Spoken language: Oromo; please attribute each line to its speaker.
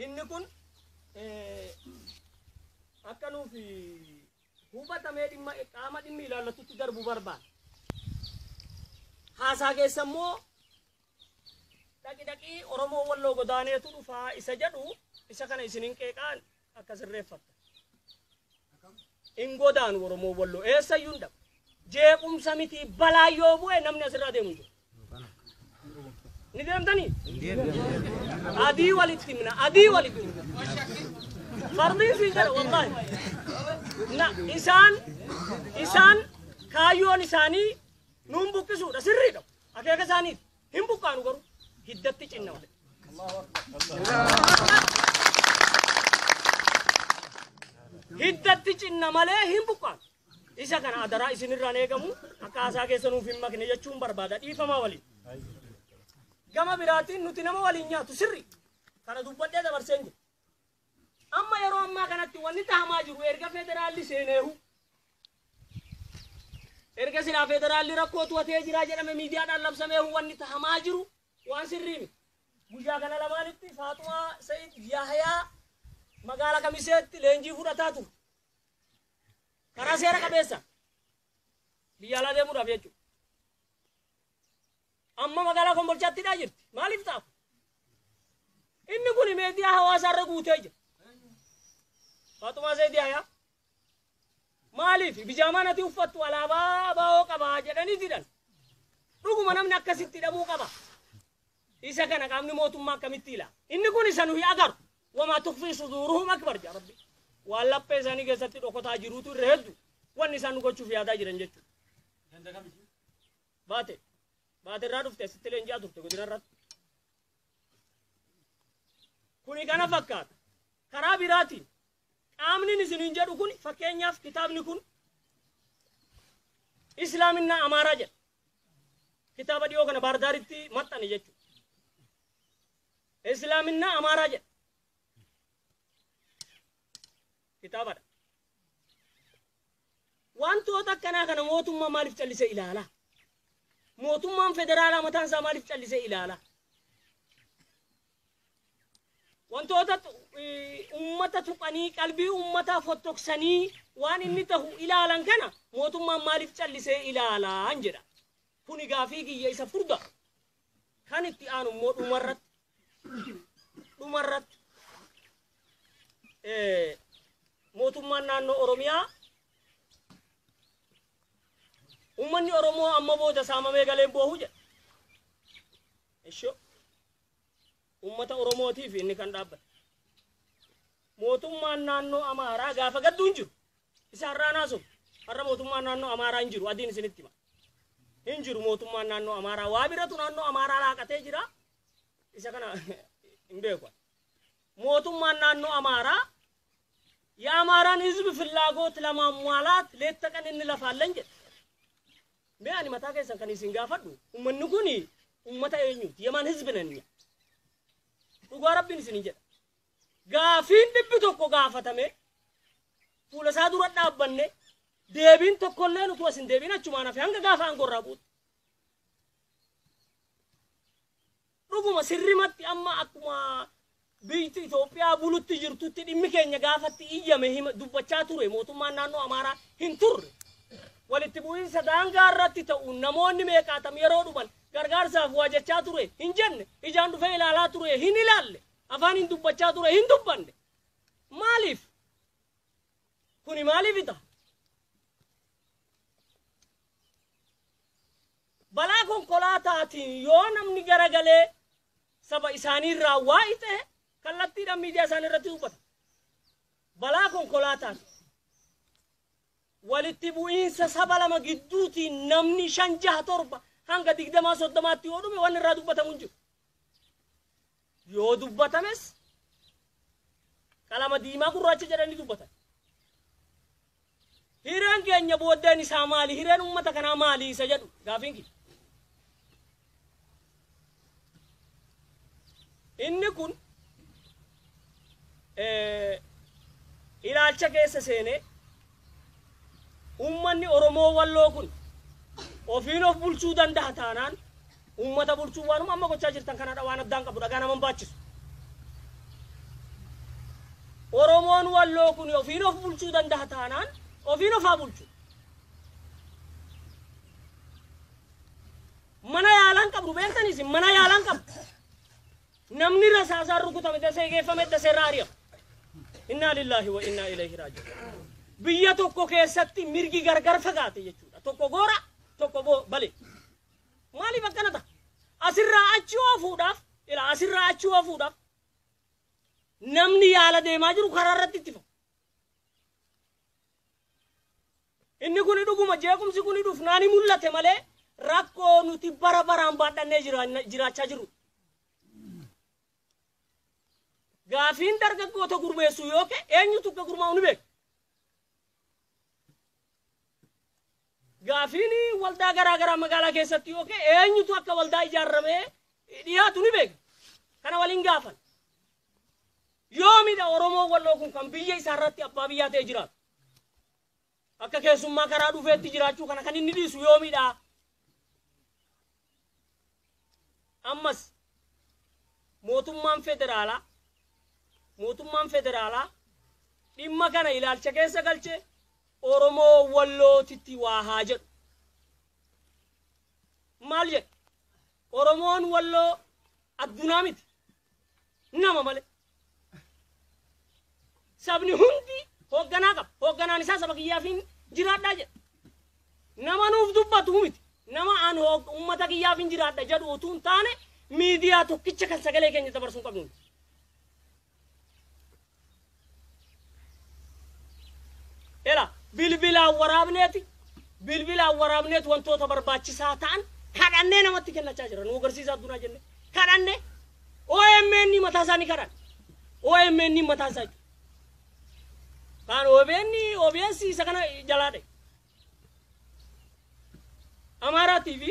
Speaker 1: Inni kun akka nuuf hubatamee dhimma qaama dhimmi ilaallatutti darbu barbaada. Haasaa keessa immoo dhaqi dhaqii Oromoo Walloo godaaneetu dhufaa isa jedhu isa kana isinin qeeqaan akka sirreeffatta. In godaanu Oromoo Walloo eessayyuu hin dhabu. Jeequmsa miti balaa yoo bu'e namni asirraa deemu hin jiru. Ni deemtanii? Adii walitti himna, adii walitti himna. Fardiin siin jedha wallaahi. Na isaan kaayyoon isaanii nuun buqqisuudha sirriidha. Akeeka isaaniiti. Hin buqqaanu garuu hiddatti cinna malee. Hiddatti cinna malee hin buqqaanu. Isa kana adaraa isinirraan eegamu akka haasaa keessa nuuf hin makne jechuun barbaada dhiifamaa waliin. Gama biraatiin nuti nama waliin nyaatu sirri. Kana dubbadhee dabarseen jiru. Amma yeroo ammaa kanatti wanni tahamaa jiru erga federaalli seeneehu. Erga silaa federaalli rakkoo to'atee jira jedhame miidiyaadhaan labsameehu wanni tahamaa jiru waan sirrii miti. Guyyaa kana lamaanitti Faaxumaa Sa'id Yahyaa magaala Kamiseetti leenjii fudhataa turte. Karaa seera qabeessa biyya alaa deemuudhaaf jechuudha. Amma magaalaa Kombolchaatti hidhaa jirti. Maaliif ta'a? Inni kun miidiyaa hawaasaa irra guutee jira. Faaxumaa Sa'id Yahyaa maaliif bijaamaan ati uffattu alaabaa abaa'oo qabaa jedhanii jedhan. Dhuguma namni akkasitti hidhamuu qaba. Isa kana qaamni mootummaa akkamitti ilaala? Inni kun isa nuyi agaru. Wamaa tukfii suduuruhum akbar jaa Rabbi. Waan laphee isaanii keessatti dhokotaa jiruutu irra hedduu. Wanni isaan nu gochuuf yaadaa jiran jechuudha. Baate. Baate irraa dhufte asitti leenji'aa turte godina irratti. Kuni kana fakkaata. Karaa biraatiin qaamni isiniin jedhu kun fakkeenyaaf kitaabni kun Islaaminaa Amaaraa jedha. Kitaaba dhiyoo kana Baardaaritti maxxane jechuudha. Islaaminaa Amaaraa jedha. Kitaabadha. Wantoota akkanaa kana mootummaa maaliif callisee ilaala? Mootummaan federaalaa mataan isaa maaliif callisee ilaala? Wantoota uummata tuqanii qalbii uummataa fottoqsanii waan inni tahu ilaalan kana mootummaan maaliif callisee ilaalaan jedha. Kuni gaafii kiyya isa furda. Kan itti aanu immoo dhumarratti mootummaan naannoo Oromiyaa uummanni Oromoo amma booda saamamee galeen boohu jedha. Ishoo uummata Oromootiif inni kan dhaabbate. Mootummaan naannoo Amaaraa gaafa gadduu hin jiru. Isa har'aa naasuuf har'a mootummaan naannoo Amaaraa hin jiru adiin isinitti hima. Hin jiru mootummaan naannoo Amaaraa waa biratu naannoo Amaaraa laaqatee jira. Isa kana hin beeku. Mootummaan naannoo Amaaraa የአማራን ሕዝብ ፍላጎት ለማሟላት ሌት ተቀን እንለፋለን jedha. Mee ani mataa keessan kan isin gaafadhu uummanni kun uummata eenyuti? የማን ሕዝብ ነን እኛ? Dhugaa Rabbiin isin jedha. Gaafiin dhibbi tokko gaafatame fuula isaa dura dhaabbanne deebiin tokkollee nutu as hin deebiin achumaan hafe hanga gaafa aangoo irraa bu'utti. Dhuguma sirrimatti amma akkuma biyyi Itoophiyaa bulutti jirtutti dhimmi keenya gaafatti iyyame hima dubbachaa ture mootummaan naannoo Amaaraa hin turre. Walitti bu'iinsa daangaa irratti ta'u namoonni meeqaatam yeroo dhuman gargaarsaaf waa jechaa ture hin jenne ijaan dhufee ilaalaa ture hin ilaalle afaan hin dubbachaa ture hin dubbanne. Maaliif? Kuni maaliif ta'a? Balaa konkolaataatiin yoo namni garagalee saba isaanii irraa waa ta'e kallattiidhaan miidiyaa isaanii irratti dubbata. Balaa konkolaataatiin walitti bu'iinsa saba lama gidduutiin namni 5 6 7 hanga 20 30tti yoo dhume wanni irraa dubbatamu hin jiru. Yoo dubbatames qalama diimaa gurraacha jedhanii dubbatan. Hireen keenya booddeen isaa maali? Hireen uummata kanaa maali isa jedhu gaafiin kiyya. Inni kun ilaalcha keessa seenee uummanni Oromoo Walloo kun ofiin of bulchuu danda'a taanaan uummata bulchuu waanuma amma gochaa jirtan kanadha waan addaan qabu dhagaa nama hin baachisu. Oromoon Walloo kun ofiin of bulchuu danda'a taanaan ofiin of haa bulchu. Mana yaalaan qabdu beektanii isin mana yaalaan qabdu. Namni rasaasaan rukutame dasee geeffame dasee irraa ari'ama. Innaa lillaahi wa innaa ilayhi raaji'uun. Biyya tokko keessatti mirgi gargar fagaate jechuudha. Tokko goora, tokko bale. Maaliif akkana ta'a? Asirraa achi oofuudhaaf, ila asirraa achi oofuudhaaf namni yaala deemaa jiru karaa irratti ittifa. Inni kuni dhuguma jeequmsi kuni dhufnaan ni mul'ate malee rakkoo nuti bara baraan baadhannee jiraachaa jirru. Gaafiin dargaggoota gurmeessuu yoo ka'e eenyutu akka gurmaa'u ni beeka. Gaafiin waldaa garaa garaa magaalaa keessatti yoo ka'e eenyutu akka waldaa ijaarramee dhiyaatu ni beeka. Kana waliin gaafan. Yoomidha Oromoo Walloo kun kan biyya isaa irratti abbaa biyyaa ta'e jiraatu? Akka keessummaa karaa dhufeetti jiraachuu kana kan inni dhiisu yoomidha? Ammas mootummaan federaalaa dhimma kana ilaalcha keessa galchee Oromoo Wallootitti waa haa jedhu. Maal jedhe? Oromoon Walloo addunaa miti. Nama malee. Sabni hundi hoogganaa qaba. Hoogganaan isaa saba kiyyaaf hin jiraadhaa jedha. Nama nuuf dubbatu miti. Nama an uummata kiyyaaf hin jiraadha jedhu utuu hin taane miidiyaa tokkicha kan sagalee keenya dabarsuu qabnu. Ela bilbilaan waraabneeti wantoota barbaachisaa ta'an kadhannee namatti kennachaa jira. Nu agarsiisaa addunyaa jenne kadhannee OMN mataa isaa ni kadhan. OMN mataa isaa jechuudha. Kan OBN, OBS isa kana jalaa dha'e. Amaaraa TV